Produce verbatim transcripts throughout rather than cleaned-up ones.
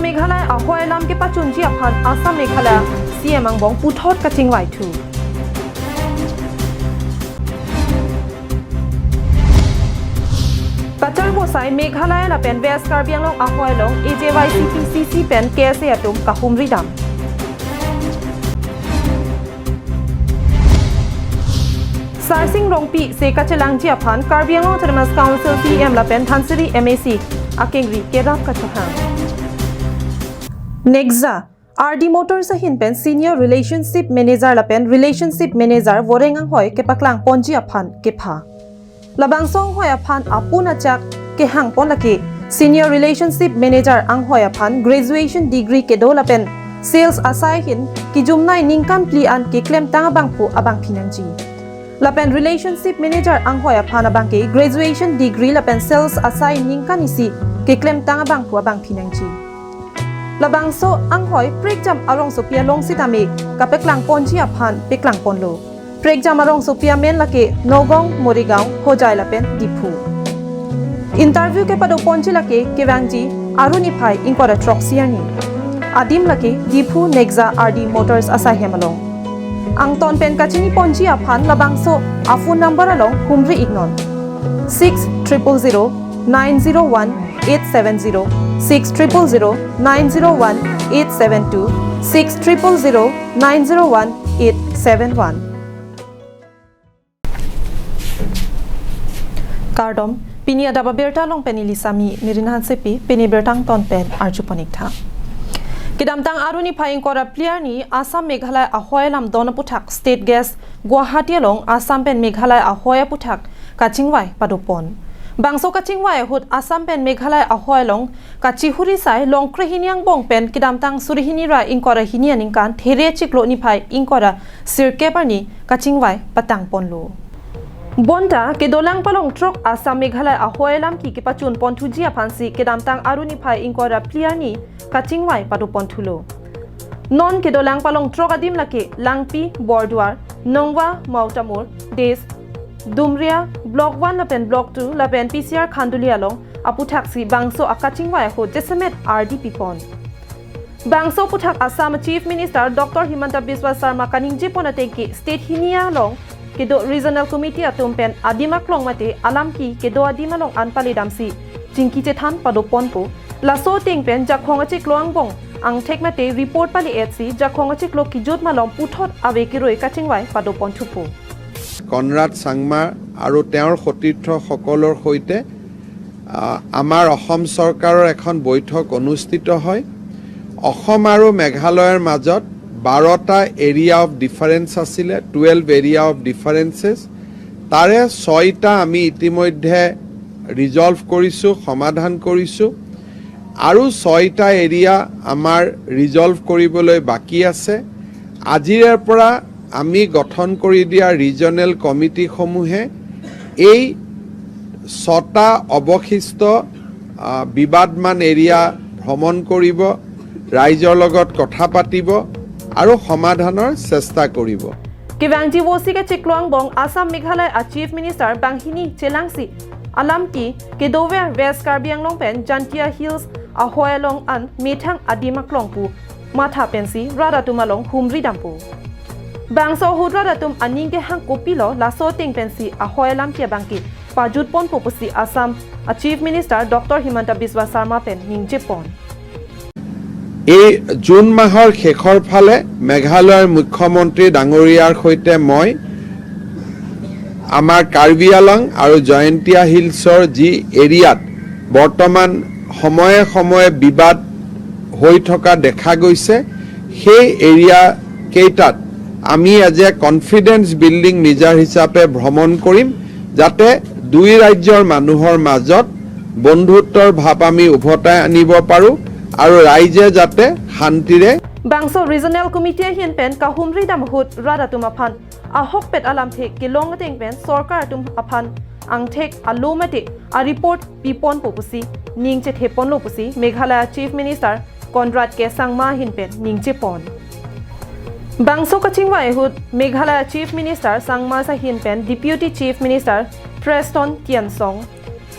Meghalaya ahoi alam kepachunji aphan Assam Meghalaya C M angbong puthot kachingvai thu. Kacharbo sai Meghalaya lapen West Karbi Anglong ahoi along A J Y C P C C pen K S A atum kahumri dam. Sarsing Rongpi se kachelangji aphan Karbi Anglong Autonomous Council C E M lapen Dhansiri M A C akengri kerap kachohang. Nexa, R D Motors ahin pen Senior Relationship Manager lapen Relationship Manager voreng anghoi kepaklang ponji aphan kepha. Labangso anghoi aphan apun achak kehang pon lake Senior Relationship Manager anghoi aphan graduation degree kedo lapen sales asai ahin kejumnei ningkan phli an keklemtang abangphu abangphi nangji. Lapen Relationship Manager anghoi aphan abangke graduation degree lapen sales asai ningkan isi keklemtang abangphu abangphi nangji. Labangso anghoi prekjam arongsopi along sitame kapeklang ponji aphan peklang ponlo. Prekjam arongsopi amen lake Nagaon, Morigaon, Hojai lapen Diphu. Interview kepado ponji lake kevangji Aru niphai ingkoi ra throksi arni. Adim lake Diphu Nexa R D Motors asai hem along. Angton pen kachini ponji aphan labangso aphone number along humri iknon. Six triple zero nine zero one eight seven zero, six triple zero nine zero one eight seven two, six triple zero nine zero one eight seven one. Kardom, pini adap abirta along pen neli Sami Nirin Hansepi, pini birta angton pen arju pon ik tha. Kedamtang Aru niphai ingkoi ra phli arni Assam Meghalaya ahoi alam don aputhak State Guest Guwahati along Assam pen Meghalaya ahoi aputhak kachingvai pado pon. Bangso kachingvai ahut Assam pen Meghalaya ahoi along kachihuri sai Longkre hini angbong pen kedamtang suri hini ra ingkoi ra hini aningkan There chiklo niphai ingkoi ra sirkep arni kachingvai patang ponlo. Bonta kedolang palong throk Assam Meghalaya ahoi alam ke kepachun pon thuji aphansi kedamtang Aru niphai ingkoi ra phli arni kachingvai pado pon thulo. Non kedolang palong throk adim lake Langpi, Borduar, Nongva, Mautamur, Des, Dumria, Block one lapen Block two lapen P C R Khanduli along aputhaksi bangso akachingvai ahut jasemet R D pi pon. Bangso aputhak Assam Chief Minister Doctor Himanta Biswa Sarma kaningje pon ateng ke state hini along kedo Regional Committee atum pen adim aklong mate alam ke kedo adim along an pale damsi chingki chethan pado ponpo. Laso ateng pen Jakhong achiklo angbong angthek mate report pale etsi Jakhong achiklo kejut malom puthot ave keroi kachingvai pado pon thupo. Conrad Sangma আৰু তেওঁৰ সতীৰ্থসকলৰ সৈতে, আ, আমাৰ অসম চৰকাৰৰ এখন বৈঠক অনুষ্ঠিত হয়। অসম আৰু মেঘালয়ৰ মাজত বাৰটা এৰিয়া অফ ডিফাৰেন্স আছিলে, টুৱেলভ এৰিয়া অফ ডিফাৰেন্সেছ। তাৰে ছয়টা আমি ইতিমধ্যে ৰিজলভ কৰিছোঁ, সমাধান কৰিছোঁ। আৰু ছয়টা এৰিয়া আমাৰ ৰিজলভ কৰিবলৈ বাকী আছে। আজিৰে পৰা আমি গঠন কৰি দিয়া ৰিজনেল কমিটিসমূহে এই ছটা অৱশিষ্ট, আ, বিবাদমান এৰিয়া ভ্ৰমণ কৰিব, ৰাইজৰ লগত কথা পাতিব আৰু সমাধানৰ চেষ্টা কৰিব। Kevangji vosi kachiklo angbong Assam Meghalaya a Chief Minister banghini chelangsi alam ke kedover West Karbi Anglong pen Jaintia Hills ahoi along an methang adim aklong pu matha pensi rat atum along humri dampo. Bangso ahut rat atum aning kehang kopilo laso ateng pensi ahoi alam ke abangke pajut ponpo pusi Assam a Chief Minister Doctor Himanta Biswa Sarma pen ningje pon. এই জুন মাহৰ শেষৰ ফালে মেঘালয়ৰ মুখ্যমন্ত্ৰী ডাঙৰীয়াৰ সৈতে মই আমাৰ কাৰ্বি আংলং আৰু জয়ন্তীয়া হিলছৰ যি এৰিয়াত বৰ্তমান সময়ে সময়ে বিবাদ হৈ থকা দেখা গৈছে, সেই এৰিয়া কেইটাত আমি এজ এ কনফিডেন্স বিল্ডিং মিজাৰ হিচাপে ভ্ৰমণ কৰিম, যাতে দুই ৰাজ্যৰ মানুহৰ মাজত বন্ধুত্বৰ ভাৱ আমি উভতাই আনিব পাৰোঁ আৰু ৰাইজে যাতে শান্তিৰে Bangso Regional Committee ahin pen kahumri dam ahut rat atum aphan ahokpet alamthe kelong ateng pen sorkar atum aphan angthek alo mate a report pi ponpo pusi ningje the ponlo pusi Meghalaya Chief Minister Conrad K Sangma ahin pen ningje pon. Bangso kachingvai ahut Meghalaya Chief Minister Sangma ahin pen Deputy Chief Minister Prestone Tynsong,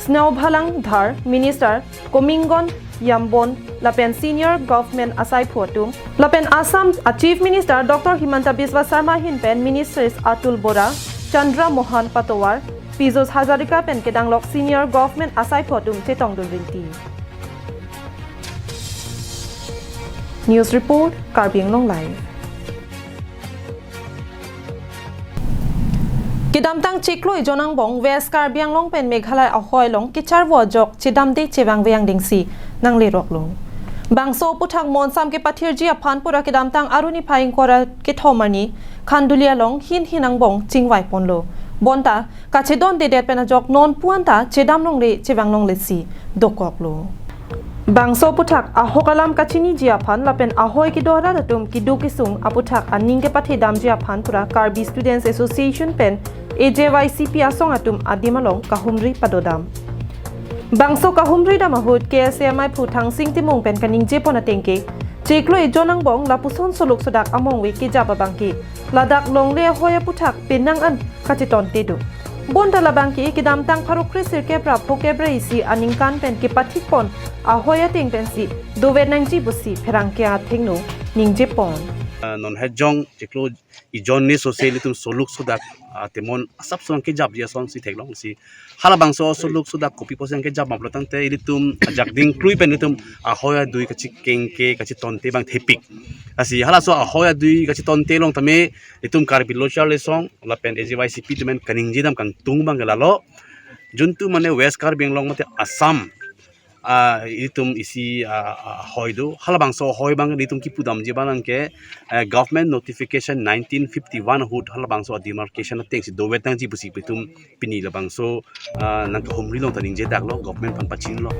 Sniawbhalang Dhar, Minister Kombingron Yambon, lapen senior government asaiphu atum, lapen Assam a Chief Minister Doctor Himanta Biswa Sarma ahin pen ministers Atul Bora, Chandra Mohan Patovar, Piyush Hazarika pen kedanglok senior government asaiphu atum chetongdun rinti. News report, Karbi Anglong Live. Kedamtang chiklo ejon angbong West Karbi Anglong pen Meghalaya ahoi along kecharvo ajok chedamde chevangve angdengsi nangleroklo. Bangso aputhak monsam kepathirji aphan pura kedamtang arni phai ingkoi ra kethom arni Khanduli along hin hin angbong chingvai ponlo. Bonta kachedondedet pen ajok non puan ta chedam longri chevang longlesi dokoklo. Bangso aputhak ahok alam kachiniji aphan lapen ahoi kedo arat atum keduk kesung aputhak aning kepathedamji aphan pura Karbi Students Association pen A J Y C P asong atum adim along kahumri padodam. Bangso kahumridam ahut K S A amaiphu Thangsing Timung pen kaningjepon atengke, chiklo ejon angbong lapuson soluk sodak amongve kejap abangke, ladak longle ahoi aputhak penang an kachetonte do. Bonta labangke kedamtang pharo kre sirkep ra phokep ra isi aningkan pen kepathikpon ahoi ateng pensi dovet nangji pusi pherangke athengno ningjepon. Ah, non hejong chiklo ejon ni sose ilitum soluk sodak, ah, temon asap suang kejapji asonsi theklongsi. Halabangso soluk sodak kopi pusi kejap ma pulo tangte ilitum ajak dingkrui pen ilitum ahoi adui kachekengke kachetonte abang thepik. Lasi halaso ahoi adui kachetonte along tame ilitum Karbi Lo Charli Asong lapen A J Y C P atum pen kaningjedam kangtung abangke lalo. Juntu mane West Karbi Anglong mate Assam, ah, ilitum isi, ah, ah, ahoi do. Halabangso ahoi abang ilitum kipudamji abangke, eh, government notification nineteen fifty-one ahut halabangso a demarcation atengsi dovet nangji pusi ilitum pini labangso, ah, nangkahumri along ta ningjedaklo, government aphan pachinlo.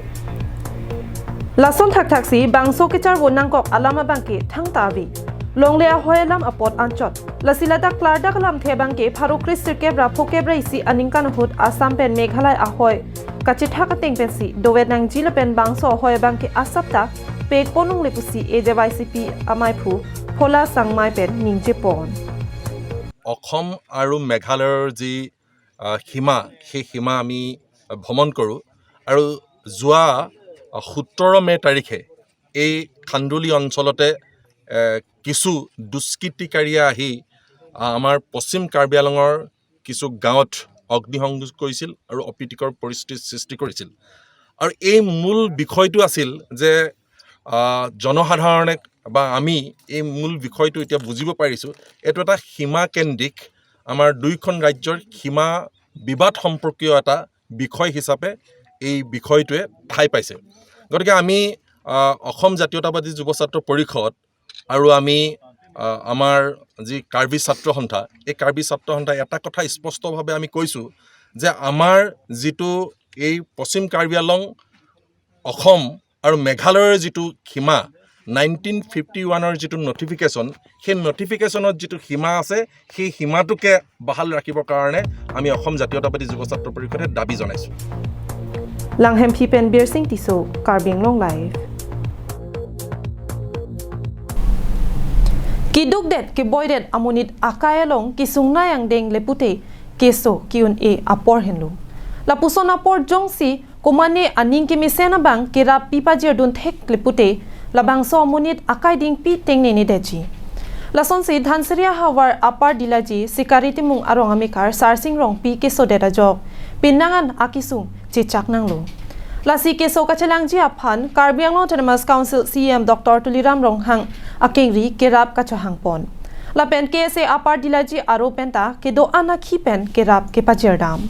Lason thakthaksi bangso kecharvo nangkok alam abangke thangta ave. Longle ahoi alam apot anchot. Lasi ladak klardak alamthe abangke pharo kre sirkep ra phokep ra isi aningkan ahut Assam pen Meghalaya ahoi kachethak ateng pensi dovet nangji lapen bangso ahoi abangke asap ta pekpon longle pusi A J Y C P amaiphu Phola Sangmai pen ningjepon. অসম আৰু মেঘালয়ৰ যি, আহ, সীমা, সেই সীমা আমি, আহ, ভ্ৰমণ কৰোঁ আৰু যোৱা, আহ, সোতৰ মে তাৰিখে এই খান্দুলি অঞ্চলতে, এ, কিছু দুষ্কৃতিকাৰীয়ে আহি, আহ, আমাৰ পশ্চিম কাৰ্বি আংলঙৰ কিছু গাঁৱত অগ্নিসংযোগ কৰিছিল আৰু অপ্ৰীতিকৰ পৰিস্থিতিৰ সৃষ্টি কৰিছিল। আৰু এই মূল বিষয়টো আছিল যে, আহ, জনসাধাৰণে বা আমি এই মূল বিষয়টো এতিয়া বুজিব পাৰিছোঁ, এইটো এটা সীমাকেন্দ্ৰিক, আমাৰ দুয়োখন ৰাজ্যৰ সীমা বিবাদ সম্পৰ্কীয় এটা বিষয় হিচাপে এই বিষয়টোৱে ঠাই পাইছে। গতিকে আমি, আহ, অসম জাতীয়তাবাদী যুৱ ছাত্ৰ পৰিষদ আৰু আমি, আহ, আমাৰ যি কাৰ্বি ছাত্ৰ সন্থা, এই কাৰ্বি ছাত্ৰ সন্থাই এটা কথা স্পষ্টভাৱে আমি কৈছোঁ যে আমাৰ যিটো এই পশ্চিম কাৰ্বি আংলং, অসম আৰু মেঘালয়ৰ যিটো সীমা, নাইনটিন ফিফটি ওৱানৰ যিটো নটিফিকেশ্যন, সেই নটিফিকেশ্যনত যিটো সীমা আছে, সেই সীমাটোকে বাহাল ৰাখিবৰ কাৰণে আমি অসম জাতীয়তাবাদী যুৱ ছাত্ৰ পৰিষদে দাবী জনাইছোঁ। Langhemphi pen Birsing Tisso, Karbi Anglong Live. Keduk det keboi det amonit akai along kesung nai angdeng le pute keso ke-un-e apor henlo. Lapuson apor jongsi komane aning kemesen abang kerap pi pajirdun thek le pute labangso amonit akai dingpi tengnene detji. Lasonsi Dhansiri ahavar Upper Dilaji Sikari Timung arong amekar Sarsing Rongpi kesodet ajok penang an akesung chechak nanglo. Lasi keso kachelangji aphan Karbi Anglong Autonomous Council C E M Doctor Tuliram Ronghang akengri kerap kachohangpon. Lapen K S A Upper Dilaji aro penta kedo-an akhi pen kerap kepajirdam.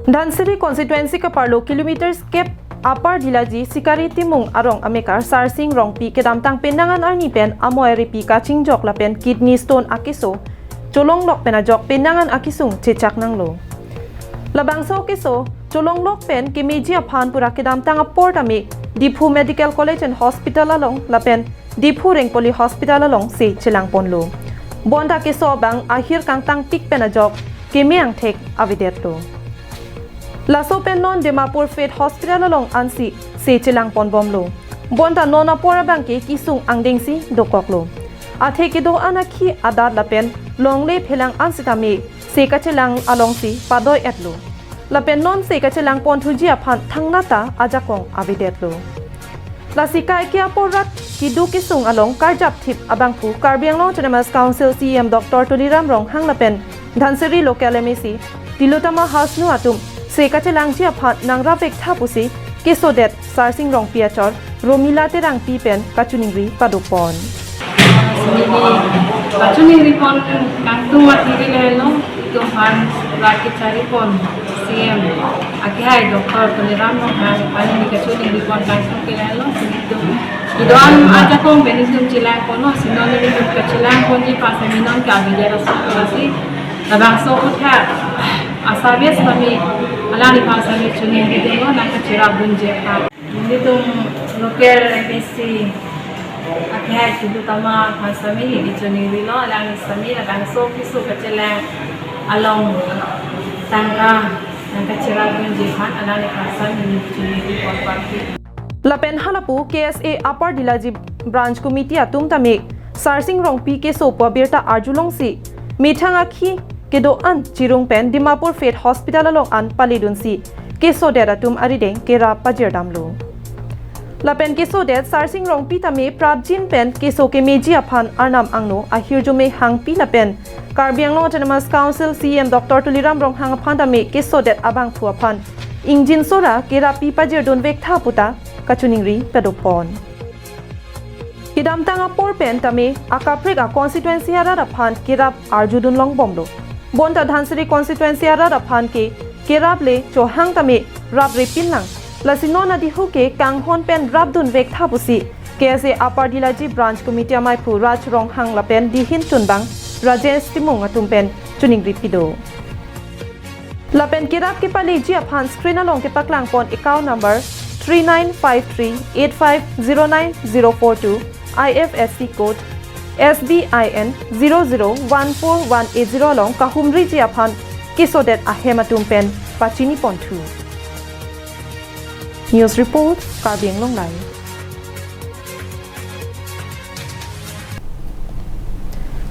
Dhansiri constituency kaparlo kilometers kep Upper Dilaji Sikari Timung arong amekar Sarsing Rongpi kedamtang penang an arni pen amoi aripi kachingjok lapen kidney stone akeso cholonglok pen ajok penang an akesung chechak nanglo. Labangso keso cholonglok pen kemeji aphan pura kedamtang apor tame Diphu Medical College and Hospital along lapen Diphu Rengpoli Hospital alongsi chelangponlo. Bonta keso abang ahir kangtangpik pen ajok keme angthek avedetlo. Laso pen non Dimapur Faith Hospital along ansi se chelangponbomlo. Bonta non apor abangke kesung angdengsi dokoklo. Athe kedo-an akhi adat lapen longle phelang an sitame se kachelang alongsi padoi-etlo. Lapen non se kachelangponthuji aphan thangnat ta ajakong avedetlo. Lasi kaike apor rat keduk kesung along karjap thip abangphu Karbi Anglong Autonomous Council C E M Doctor Tuliram Ronghang lapen Dhansiri local M A C Tilottama Hasnu atum se kachelangji aphan nangrap vek tha pusi kesodet Sarsing Rongpi achor Romila Terangpi pen kachiningri padopon. Kachiningri pon kangtung athiri lelo, itum aphan rat kechari pon C E M akehai Doctor Tuliram Ronghang aphan neli kachiningri pon kangtung ke lelo, si itum kedo-an ajakong pen itum chelang ponlo, si non itum kachelang ponji aphan seminar ke abijar aso lasi labangso uthak asabes kami alangli aphan semi chiningri dunlo, nangkacherap dunji aphan. Nelitum local M A C akehai Tilottama aphan semi neli chiningrilo, alangli semi labangso keso kachelang along tangka, tangka cherap dunji aphan alangli aphan semi neli chiningri pon parti. Lapen halapu K S A Upper Dillaji Branch Committee atum tame Sarsing Rongpi keso pu abirta arjulongsi methang akhi kedo-an chirung pen Dimapur Faith Hospital along an paledunsi kesodet atum arideng kerap pajirdamlo. Lapen kesodet Sarsing Rongpi tame prapjin pen keso kemeji aphan Arnam angno ahirjume hangpi lapen Karbi Anglong Autonomous Council C E M Doctor Tuliram Ronghang aphan tame kesodet abangphu aphan ingjinso ra kerap pi pajirdun vek tha puta kachiningri padopon. Kedamtang apor pen tame akaprek a constituency arat aphan kerap arjudun longbomlo. Bonta Dhansiri constituency arat aphan ke kerap le chohang tame raprepin lang. Lasi non adihu ke kanghon pen rapdun vek tha pusi K S A Upper Dillaji Branch Committee amaiphu Raj Ronghang lapen dihin chunbang Rajesh Timung atum pen chiningri pido. Lapen kerap kepaleji aphan screen along kepaklang pon account number three nine five three eight five zero nine zero four two, I F S C code S B I N zero zero one four one eight zero along kahumriji aphan kesodet ahem atum pen pachini ponthu. News report, Karbi Anglong Live.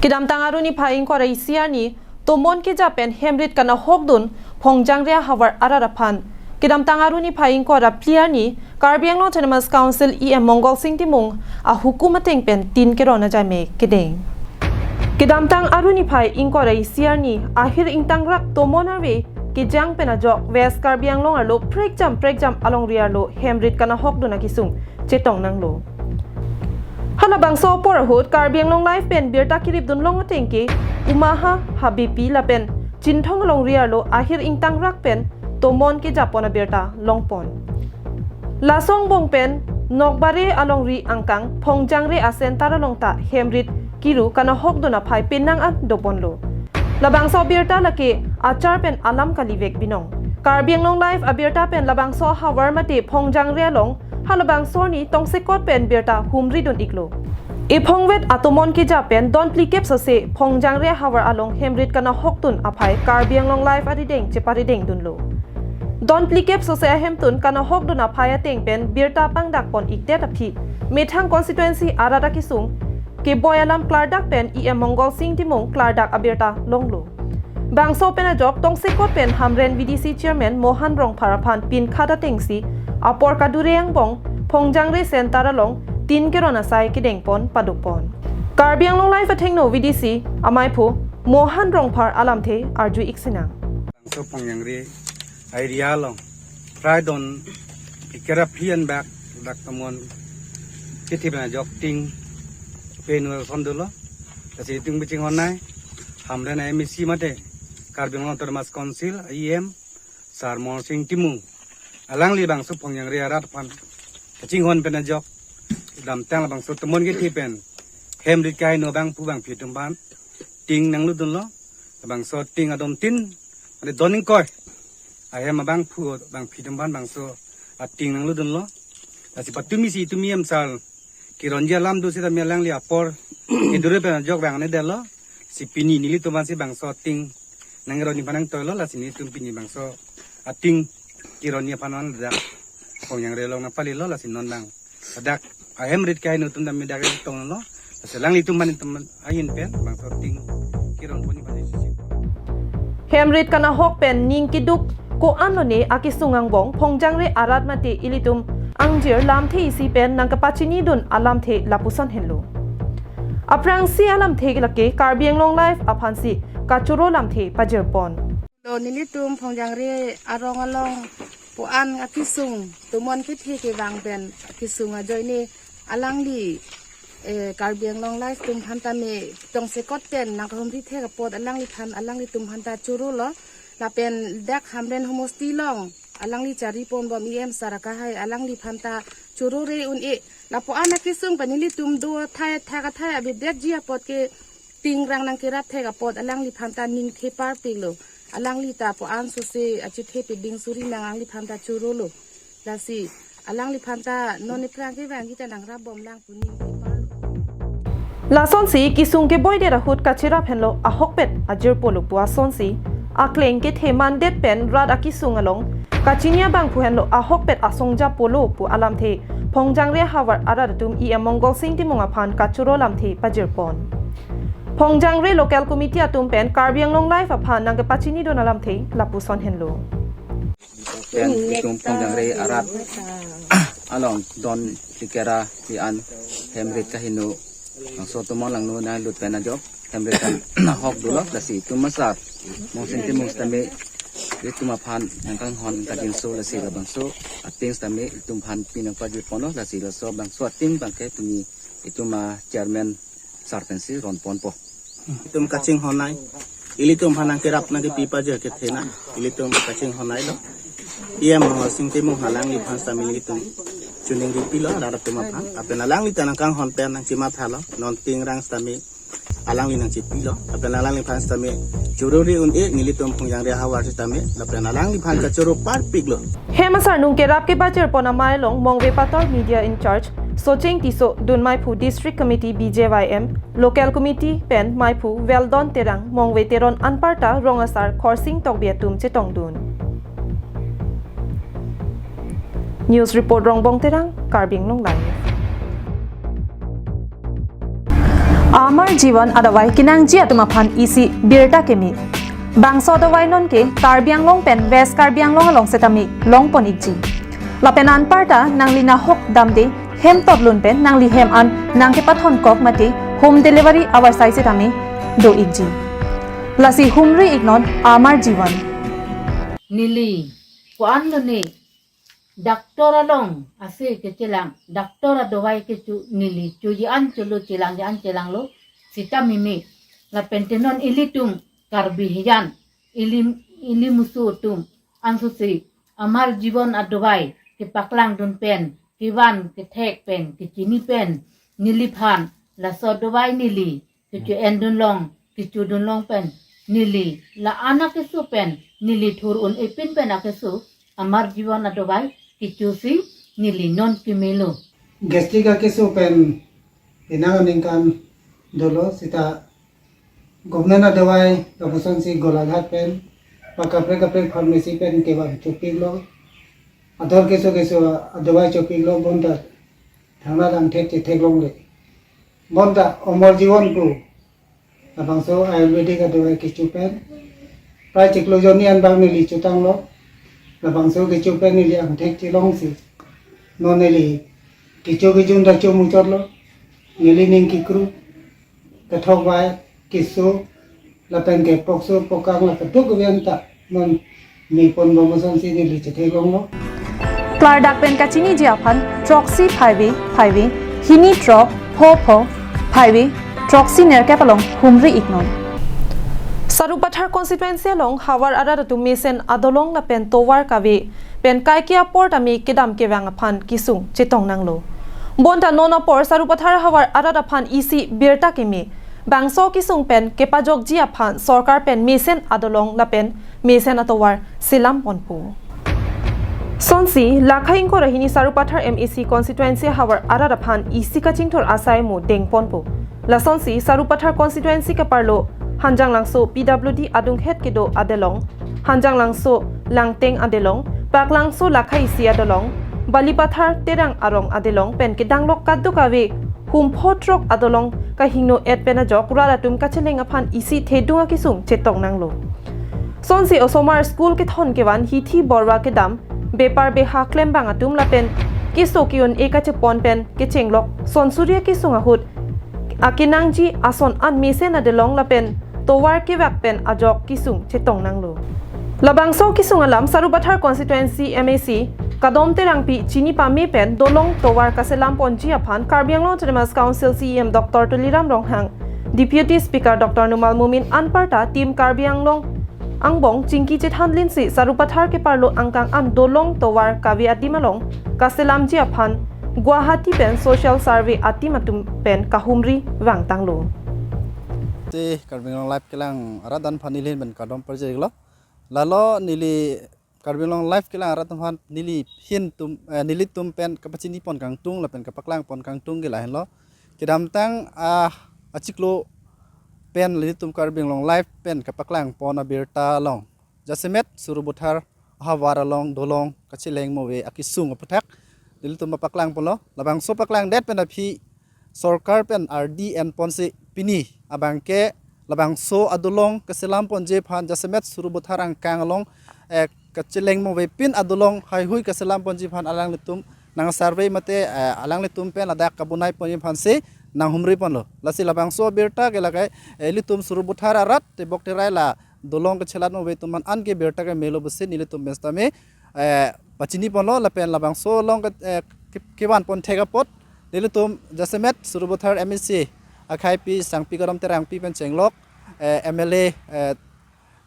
Kedamtang Arni phai ingkoi ra isi arni tomon keja pen hemrit kanahokdun Phongjangre ahavar arat aphan kedamtang Arni phai ingkoi ra phli arni Karbi Anglong Autonomous Council E M Mongal Sing Timung ahukum ateng pen tin keron ajai me kedeng. Kedamtang Arni phai ingkoi ra isi arni ahir ingtangrak tomon arve kejang pen ajok West Karbi Anglong arlo prekjam prekjam alongri arlo hemrit kanahokdun akesung chetong nanglo. Halabangso apor ahut Karbi Anglong Live pen birta kiripdun long ateng ke Umaha, Habepi lapen Chinthong alongri arlo ahir ingtangrak pen tomon keja pon abirta longpon. Laso angbong pen Nokbare alongri angkang Phongjangre a-center along ta hemrit kiru kanahokdun aphai penang an doponlo. Labangso abirta lake achar pen alam kalivek binong. Karbi Anglong Live abirta pen labangso ahavar mate Phongjangre along halabangso arni tongsekot pen birta humridun iklo. Ephongvet atomon keja pen don phlikep sose Phongjangre ahavar along hemrit kanahokdun aphai Karbi Anglong Live arideng cheparideng dunlo. Don phlikep sose ahemtun kanahokdun aphai ateng pen birta pangdak pon ikdet aphi methang constituency arat akesung keboi alam klardak pen E M Mongal Sing Timung klardak abirta longlo. Bangso pen ajok tongsekot pen Hamren V D C Chairman Mohan Rongphar aphan pinkhat atengsi apor kadure angbong Phongjangre center along tin keron asai kedengpon padopon. Karbi Anglong Live athengno V D C amaiphu Mohan Rongphar alamthe arju iksinang. Bangso Phongjangre area along prai don ikera phian bak dak tomon kethi pen ajok tin pen wer som dolo. Lasi itum kachinghon nai Hamren M A C mate Karbi Anglong Autonomous Council E M Sar Mongal Sing Timung alangli bangso Phongjangre arat aphan kachinghon pen ajok kedamtang labangso tomon kethi pen hemrit keheno abangphu abangphi atum aphan tin nanglutdunlo. Labangso tin adon tin, mane don ingkoi ahem abangphu abangphi atum aphan bangso atin nanglutdunlo. Lasi patumi si tumi amsal keronji alam do seta me alangli apor kedure pen ajok bang ne detlo. Si pini nelitum aphansi bangso tin nangronji aphan nangtoilo, lasi nelitum pini bangso atin keronji aphan an dak Phongjangre along nangpalilo, lasi non bang dak ahemrit keheno atum dam me dak tonglo. Lasi alanglitum aphan itum ahin pen bangso tin keron ponji aphan isi. Hemrit kanahok pen ning keduk ko-an lone akesung angbong Phongjangre arat mate ilitum Angjir lamthe isi pen nangkepachinidun alamthe lapuson henlo. Aphrangsi alamthe lake Karbi Anglong Live aphansi kachoro lamthe pajirpon. Lo nelitum Phongjangre arong along puan akisung tumon kethe kevang pen akisung ajoine alangli, eh, Karbi Anglong Live atum aphan tame tongsekot pen nangkahumri thek apot alangliphan alanglitum aphanta chorolo. Lapen dak Hamren homosti along alangli chariponbom E M sir akehai alangliphanta chorore un-e. Lapuan akisung pen nelitum do athai thak athai abidetji apot ke tingrang nangkerap thek apot alangliphanta ningthe parpiklo. Alangli ta puan sose achethe peding suri nang alangliphanta chorolo. Lasi alangliphanta non ephrang kevang kita nangrapbomlang pu ningthe parlo. Lasonsi kisung keboidet ahut kacherap henlo ahokpet ajirpolo pu asonsi akleng kethe mandet pen rat akisung along kachini abangphu henlo ahokpet asong japolo pu alamthe Phongjangre havar arat atum E M Mongolsing Timung aphan kachoro lamthe pajirpon. Phongjangre local committee atum pen Karbi Anglong Live aphan nangkepachinidun alamthe lapuson henlo. Pen itum Phongjangre arat along don likera di an hemrit kaheno angso tumon langno nanglut pen ajok hemrit kan ahok dolo, lasi itum asar Mongsing Timung sitame itum aphan nangkanghon kajinso, lasi labangso ating sitame itum aphan pinangpajirponlo, lasi laso bangso ating abangke tumi itum a chairman sar pensi ronponpo. Itum kachinghon nai. Ilitum aphan nangkerap nangkepi pajir kethe nai. Ilitum kachinghon nailo. E M Mongolsing Timung alangliphan sitame ilitum chuning ripilo, arat atum aphan. Lapen alangli ta nangkanghon pen nangchimathalo. Non tingrang sitame alangli nangchipilo. Lapen alangliphan sitame chorore un-e nelitum Phongjangre havar sitame. Lapen alangliphan kachoro parpiklo. Hem asarnung kerap kepajirpon amei along Mongve Pator Media in-charge Soching Tisso, dunmeiphu District Committee B J Y M, Local Committee pen meiphu Weldon Terang, Mongve Teron anparta rong asar Khorsing Tokbi atum chetongdun. News report Rongbong Terang, Karbi Anglong Live. Amar Jivan adavai kenangji atum aphan isi birta keme. Bangso adavai nonke Karbi Anglong pen West Karbi Anglong along setame longpon ikji. Lapen anparta nangli nahok damde hem totlun pen nangli hem an nangkepathon kok mate home delivery avarsai setame do ikji. Lasi humri iknon Amar Jivan. Neli ko-an lo ne doctor along ase kechelang, doctor adavai kecho neli choji an cholo, chelangji an chelanglo sitame me. Lapen te non ilitum Karbi hijan, ili, ili musu atum ansose Amar Jivan adavai kepaklangdun pen, kevan kethek pen, kechini pen neliphan laso adavai neli kecho-endun long, kechodun long pen neli la-an akeso pen neli thur un-epin pen akeso Amar Jivan adavai kechosi neli non kemelo. Gastric akeso pen penang aningkan dolo sita government adavai lapusonsi Golaghat pen pa kaprek kaprek pharmacy pen kevang chopiklo. Ador keso keso adavai chopiklo, bonta thangnattang thek chetheklongle. Bonta Amar Jivan pu labangso Ayurvedic adavai kecho pen prai chiklo jonni an bang neli chotanglo. Labangso kecho pen neli angthek chelongsi non neli kecho kejun ta chomuchotlo. Neli ning kekru, kethok vai, keso, lapen ke pokso pokang la keduk kevian ta non meponbom asonsi neli chetheklonglo. Klardak pen kachiniji aphan throksi phaivi phaivi, hini throk pho pho phaivi, throksi nerkep along humri iknon. Sarupathar constituency along havar arat atum mesen adolong lapen tovar kave pen kaike apor tame kedam kevang aphan kesung chetong nanglo. Bonta non apor Sarupathar havar arat aphan isi birta keme. Bangso kesung pen kepajokji aphan sorkar pen mesen adolong lapen mesen atovar selam ponpo. Sonsi, lakha ingkoi ra hini Sarupathar M A C constituency havar arat aphan isi kachingthur asai mo dengponpo. Lasonsi, Sarupathar constituency keparlo Hanjanglangso P W D adunghet kedo adelong, Hanjanglangso Langteng adelong, Paklangso lakha isi adolong, Balipathar Terang arong adelong pen kedanglok kadokave hum pho throk adolong kahingno et pen ajok rat atum kacheleng aphan isi thedung akesung chetong nanglo. Sonsi osomar school kethon kevan hithi borwa kedam, bepar beha klembang atum lapen keso ke-un-e kachepon pen kechenglok sonsuri akesung ahut akenangji ason an mesen adelong lapen tovar kevak pen ajok kesung chetong nanglo. Labangso kesung alam Sarupathar constituency M A C Kadom Terangpi chini pame pen dolong tovar kaselam ponji aphan Karbi Anglong Autonomous Council C E M Doctor Tuliram Ronghang, Deputy Speaker Doctor Numal Momin anparta Team Karbi Anglong angbong chingki chethanlinsi Sarupathar keparlo angkang an dolong tovar kave adim along kaselamji aphan Guwahati pen social survey a-team atum pen kahumri vangtanglo. Te Karbi Anglong Live kelang arat aphan neli ahin pen kardom pajirlo. Lalo neli Karbi Anglong Live kelang arat aphan neli ahin tum eh, nelitum pen kapachini pon kangtung lapen kapaklang pon kangtung ke lahenlo. Kedamtang ah achiklo pen nelitum Karbi Anglong Live pen kapaklang pon abirta along jasemet Sarupathar ahavar along dolong kacheleng move akesung aputhak nelitum paklang ponlo. Labangso paklangdet pen aphi sorkar pen ardi en ponsi pini abangke labangso adolong kaselam ponji aphan jasemet Sarupathar angkang along eh, kacheleng move pin adolong haihui kaselam ponji aphan alanglitum nang survey mate eh, alanglitum pen ladak kabonai ponji aphansi nanghumri ponlo. Lasi labangso abirta ke lakai eh, ilitum Sarupathar arat tebok terai la dolong kachelat move atum aphan an ke birta ke melo pusi nelitum pen sitame eh, pachini ponlo lapen labangso along ke- eh, ke- kevan pon thek apot nelitum jasemet Sarupathar M A C akhaipi Sangpi Kadom Terangpi pen chenglok eh, M L A eh,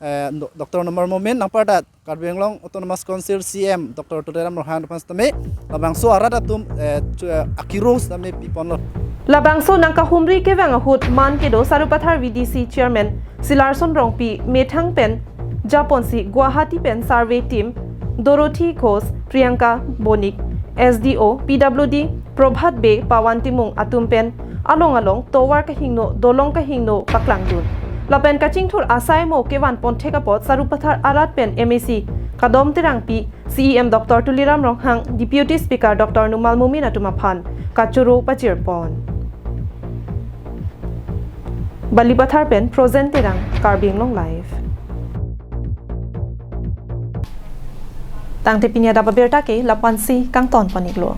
eh, Do- Doctor Numal Momin anparta Karbi Anglong Autonomous Council C E M Doctor Tuliram Ronghang aphan sitame labangso arat atum eh, chu- eh, akiro sitame piponlo. Labangso nangkahumri kevang ahut man kedo Sarupathar V D C Chairman Silarson Rongpi methang pen japonsi Guwahati pen survey team Dorothy Ghosh, Priyanka Bonik, S D O, P W D, Probhat Bey, Pawan Timung atum pen along along tovar kahingno dolong kahingno paklangdun. Lapen kachingthur asai mo kevan pon thek apot Sarupathar arat pen M A C Kadom Terangpi, C E M Doctor Tuliram Ronghang, Deputy Speaker Doctor Numal Momin atum aphan kachoro pajir pon. Balipathar pen Frozen Terang, Karbi Anglong Live. Tangte pini adap abirta ke lapu-ansi kangton pon-iklo.